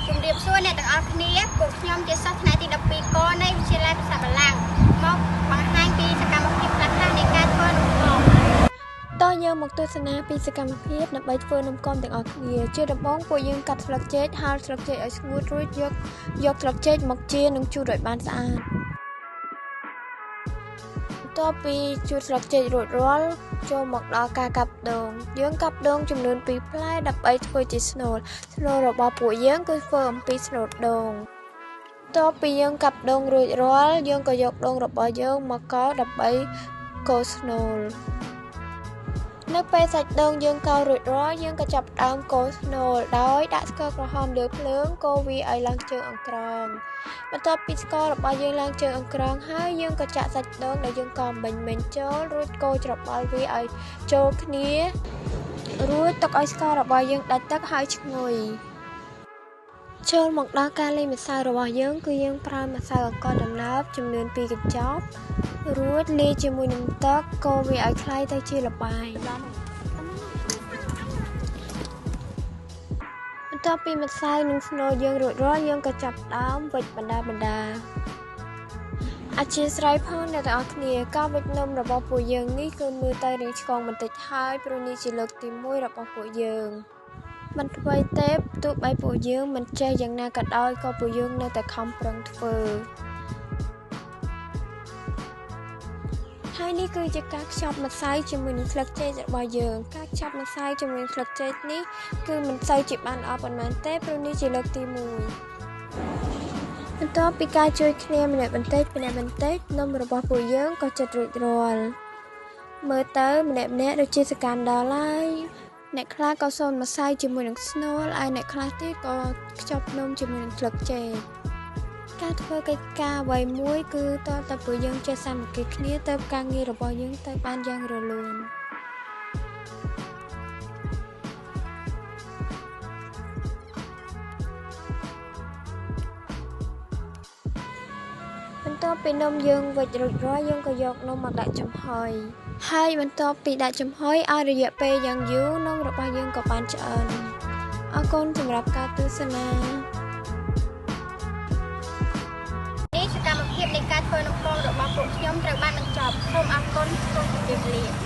ជំរាបសួរអ្នកទាំងអស់គ្នាពួកខ្ញុំជាសិស្សថ្នាក់ទី12កនៃវិទ្យាល័យប្រាសាទបល្ល័ង្កមកបង្ហាញពីសកម្មភាពខ្លះៗនៃការធ្វើនំគមតោះយើងមកទស្សនាពីសកម្មភាពដើម្បីធ្វើនំគមទាំងអស់គ្នាជាដំបូងពួកយើងកាត់ស្លឹកចេកហាលស្លឹកចេកឲ្យស្ងួតរួចយកស្លឹកចេកមកជានិងជូតឲ្យបានស្អាតបន្ទាប់ពីជូតស្លឹកចេករួចរាល់ចូលមកដល់ការកាប់ដូងយើងកាប់ដូងចំនួន2ផ្លែដើម្បីធ្វើជាស្នូលស្នូលរបស់ពួកយើងគឺធ្វើអំពីស្នូលដូងបន្ទាប់ពីយើងកាប់ដូងរួចរាល់យើងក៏យកដូងរបស់យើងមកកោសដើម្បីកូរស្នូលនៅពេលសាច់ដូងយើងកោសរួចរាល់យើងក៏ចាប់ផ្ដើមកូរស្នូលដោយដាក់ស្ករក្រហមលើភ្លើងកូរវាឲ្យឡើងជើងអង្ក្រងបន្ទាប់ពីស្កររបស់យើងឡើងជើងអង្ក្រងហើយយើងក៏ចាក់សាច់ដូងដែលយើងកោសមិញចូលរួចកូរច្របល់វាឲ្យចូលគ្នារួចទុកឲ្យស្កររបស់យើងដាច់ទឹកហើយឈ្ងុយចូលមកដល់ការលាយម្សៅរបស់យើងគឺយើងប្រើម្សៅអង្ករដំណើបចំនួន2កញ្ចប់រួចលាយជាមួយនឹងទឹកកូរវាឲ្យក្លាយទៅជាល្បាយបន្ទាប់ពីម្សៅនិងស្នូលយើងរួចរាល់យើងក៏ចាប់ផ្ដើមវេចបណ្ដាអធ្យាស្រ័យផងអ្នកទាំងអស់គ្នាការវេចនំរបស់ពួកយើងនេះគឺមើលទៅរាងឆ្គងបន្តិចហើយព្រោះនេះជាលើកទី1របស់ពួកយើងមិនថ្មីទេទោះបីពួកយើងមិនចេះយ៉ាងណាក៏ដោយក៏ពួកយើងនៅតែខំប្រឹងធ្វើហើយនេះគឺជាការខ្ចប់ម្សៅជាមួយនឹងស្លឹកចេករបស់យើងការខ្ចប់ម្សៅជាមួយនឹងស្លឹកចេកនេះគឺមិនសូវជាបានល្អប៉ុន្មានទេព្រោះនេះជាលើកទី1បន្ទាប់ពីការជួយគ្នាម្នាក់បន្តិចនំរបស់ពួកយើងក៏ជិតរួចរាល់មើលទៅម្នាក់ៗដូចជាសកម្មដល់ហើយអ្នកខ្លះក៏សូនម្សៅជាមួយនឹងស្នូលឯអ្នកខ្លះទៀតក៏ខ្ចប់នំជាមួយនឹងស្លឹកចេកការធ្វើកិច្ចការអ្វីមួយគឺតើពួកយើងចេះសាមគ្គីគ្នាទៅការងាររបស់យើងទៅបានយ៉ាងរលូនបន្ទាប់ពីនំយើងវេចរួចរាល់យើងក៏យកនំមកដាក់ចំហុយហើយបន្ទាប់ពីដាក់ចំហុយឲ្យរយៈពេលយ៉ាងយូរនំរបស់យើងក៏បានឆ្អិនអរគុណសម្រាប់ការទស្សនានេះសកម្មភាពនៃការធ្វើនំគមរបស់ពួកខ្ញុំត្រូវបានបញ្ចប់សូមអរគុណសូមជម្រាបលា